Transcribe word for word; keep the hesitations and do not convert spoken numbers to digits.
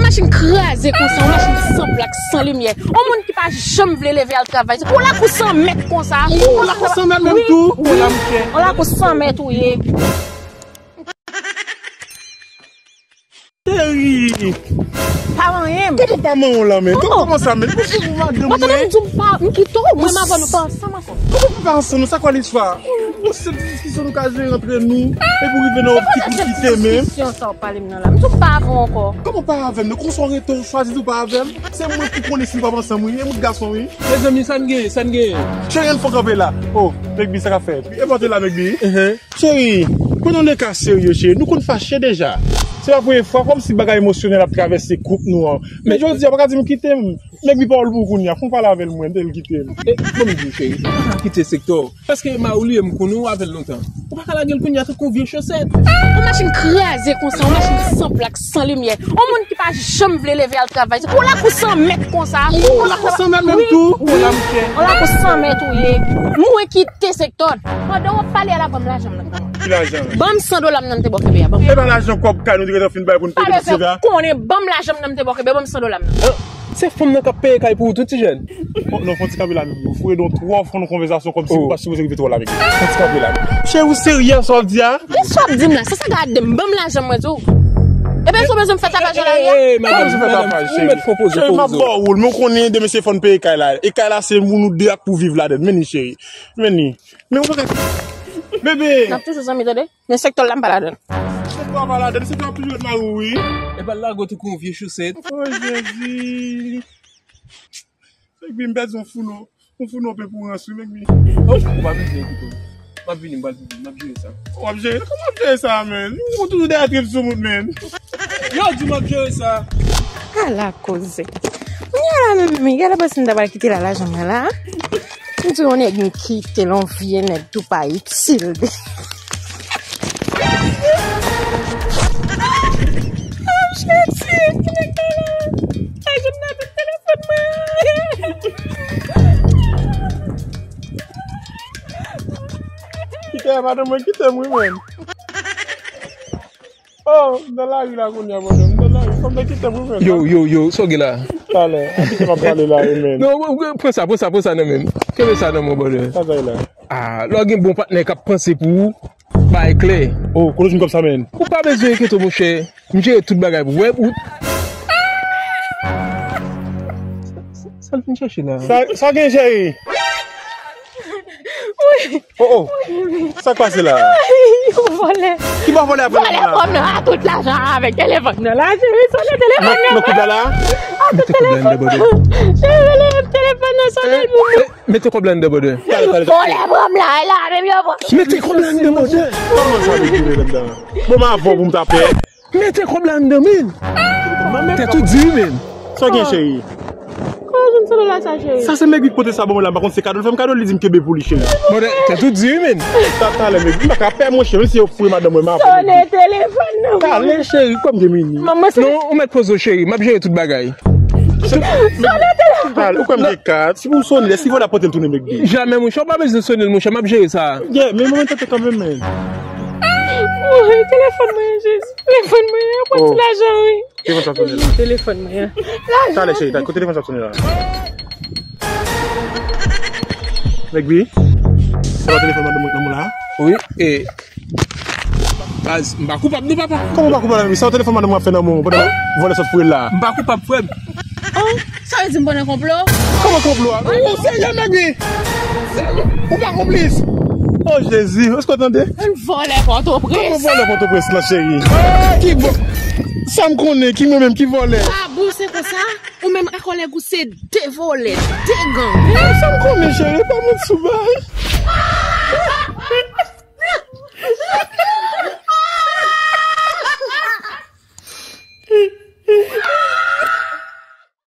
Machin kraze konsa, yon machin san plak, san limyè. Yon moun ki pa janm vle leve al travay. Yon lakou san mèt konsa. Yon lakou san mèt menm tou. Wi, wi. Yon lakou san mèt ou ye. Cheri! Pa manyen m. Kòman pa manyen w la, men? Kòman sa, men? Kòman sa, men? Mwen tande m di w pa, m kite w, mwen m avè nou pa ansanm ankò. Kòman pou pa ansanm? Sa kwa listwa? Bon, se ti diskisyon nou ka jere antre nou, epi w rive nan optik ou kite menm. Diskisyon sa w pale m nan la. M di w pa avè w ankò. Kòman pa avè m? Non, kòman sa w rete w chwazi di w pa avè m? Se mwen ki konnen si nou p ap ansanm, wi. E mout gason, wi. Mezanmi, sa n genyen, sa n genyen? Cheri, ann fon kanpe la. Oh, Megbi, sa k ap fèt? E pote la, Megbi. Cheri, pran nou de ka serye, cheri. Nou konn fache deja. Se pa premye fwa, kòmsi bagay emosyonèl ap travèse koup nou an. Men jodi a, pa ka di m kite m. Nèg li pawòl pou kounye a. Fon pale avè l mwen, te l kite m. E, bon, m di w, cheri, ou pa ka kite sektè w. Paske mari w li ye, m konnen w avè l lontan. Ou pa ka lage l kounye a tankou yon vye chosèt. Yon machin kraze konsa, yon machin san plak, san limyè. Yon moun ki pa janm vle leve al travay. Yon lakou san mèt konsa. Yon lakou san mèt menm tou. Wi, wi. Yon lakou san mèt ou ye. Mwen kite sektè w. Pandan w ap pale a la, ban m lajan m nan. Ki lajan? Ban m san dola m nan m te ba w kenbe a, ban m. E pa lajan kòb kay nou te gentan fin bay pou n peye depoze a? Pa bezwen konnen, ban m lajan m nan m te ba w kenbe, ban m san dola m nan. Se fanm nan k ap peye kay pou ou tou, ti jèn? Oh, non, fon ti kanpe la, Megbi. Ou foure don twò fon nan konvèsasyon kòmsi ou pa sipoze rive twò la, Megbi. Fon ti kanpe la. Cheri, ou serye sa w ap di a? Kisa w ap di m la? Sa, sa gade m, ban m lajan m mwen di w. Epi sa w bezwen m fè tapaj nan lari a? Ey, ey, madanm, madanm, ou mèt fè yon poze, cheri, m ap ba w woul, men w konnen demen se fò n peye kay la. E kay la se nou de ak pou viv ladann. Men li, cheri. Men li. Men ou pa ka. Bebe! N ap toujou zanmi, tande? Men sektè w la, m pa ladann. Sektè w pa ladann, sektè w ap toujou ret mari w, wi. E pa lage w tankou yon vye chosèt. Oh, Jezi. Fèk vin pèdi yon founo. Yon founo pe pou rans, wi, men. Oh, ou pa bezwen kite m. M ap vini, m pral vini, m ap jere sa. W ap jere? Kòman w ap jere sa, men? Ou toujou dèyè trip sou moun, men. Yo, di m ap jere sa. Ala koze. Kounye a la menm, men, gade panse m ta pral kite la lajan mwen la. M di yon nèg m kite l, yon vye nèg tou pa itil. Oh, Jezi, ki nèg la la? Lajan m nan tout telefòn mwen. Kite madanm mwen, kite m wi, men. Oh, m nan lari la kounye a, madanm. M nan lari. Fò m te kite m wi, men. Yo, yo, yo, sa w gen la? Talè. A kite m ap pale la, wi, men. Non, pran sa, pran sa, pran sa nan men m. Kenbe sa nan men w, brother. Sa sa ye la? Ah, lè w gen bon patnè k ap panse pou ou, bay klè. Oh, kote w jwenn kòb sa, men? Ou pa bezwen enkyete w, monchè. M jere tout bagay pou ou. Wè, ou. Sa l vin chèche la? Sa, sa gen, cheri? Wi. Oh, oh. Wi, wi. Sa k pase la? Yon vòlè. Ki ba vòlè ap vòlè la? Vòlè pran nan a tout lajan avèk telefòn nan la, cheri. Sonnen telefòn nan. Nan koud la la? A tout telefòn nan. Cheri, rele telefòn nan, sonnen l pou mwen. Mete kòb la anndan, brother. Talè, talè, talè. Vòlè pran m la, e la menm yo pran. Mete kòb la anndan, brother. Kòman sa vin vire anndan? Bon, m avè w pou m ta pè. Mete kòb la anndan, men. Tèt ou di wi, men. Sa w gen, cheri? Kòman w jwenn san dola sa, cheri? Sa se Megbi ki pote sa ban mwen la, m pa konn se kado l fè m kado, li di m kenbe pou li, cheri. Brother, tèt ou di wi, men. Sa talè, Megbi, m pa ka pè, monchè, menm si yo foure madanm mwen, m avè w. Sonnen telefòn nan. Talè, cheri, kòm gen mini. Non, ou mèt poze w, cheri, m ap jere tout bagay. Sonnen telefòn. Talè, ou kwè m gen kat? Si pou w sonnen, si vòlè a pote l tounen, Megbi. Jamè, monchè, ou pa bezwen sonnen l, monchè, m ap jere sa. Yeah, men mwen tante kanmenm, men. Woy, telefòn mwen, Jezi. Telefòn mwen, yon pati lajan, wi. Telefòn sa ap sonnen la. Telefòn mwen, an. Lajan. Talè, cheri, talè, kote telefòn sa ap sonnen la? Megbi, se pa telefòn madanm mwen nan men w la? Wi, e. Baz, m pa koupab non, papa. Kòman w pa koupab, Megbi? Sa telefòn madanm mwen ap fè nan men w pandan vòlè sot foure l la? M pa koupab, frè m. Oh, sa vle di m pran nan konplo? Kòman konplo a? Ou serye, Megbi? Ou pa konplis? Oh, Jezi, èske w tande? Yon vòlè Pòtoprens. Kòman vòlè Pòtoprens lan, cheri? Ki vò-, sa m konnen, ki mwen menm, ki vòlè? Babou, se konsa? Ou menm ak kòlèg ou se de vòlè, de gang. Eh, sa m konnen, cheri, pa mwen sou bay.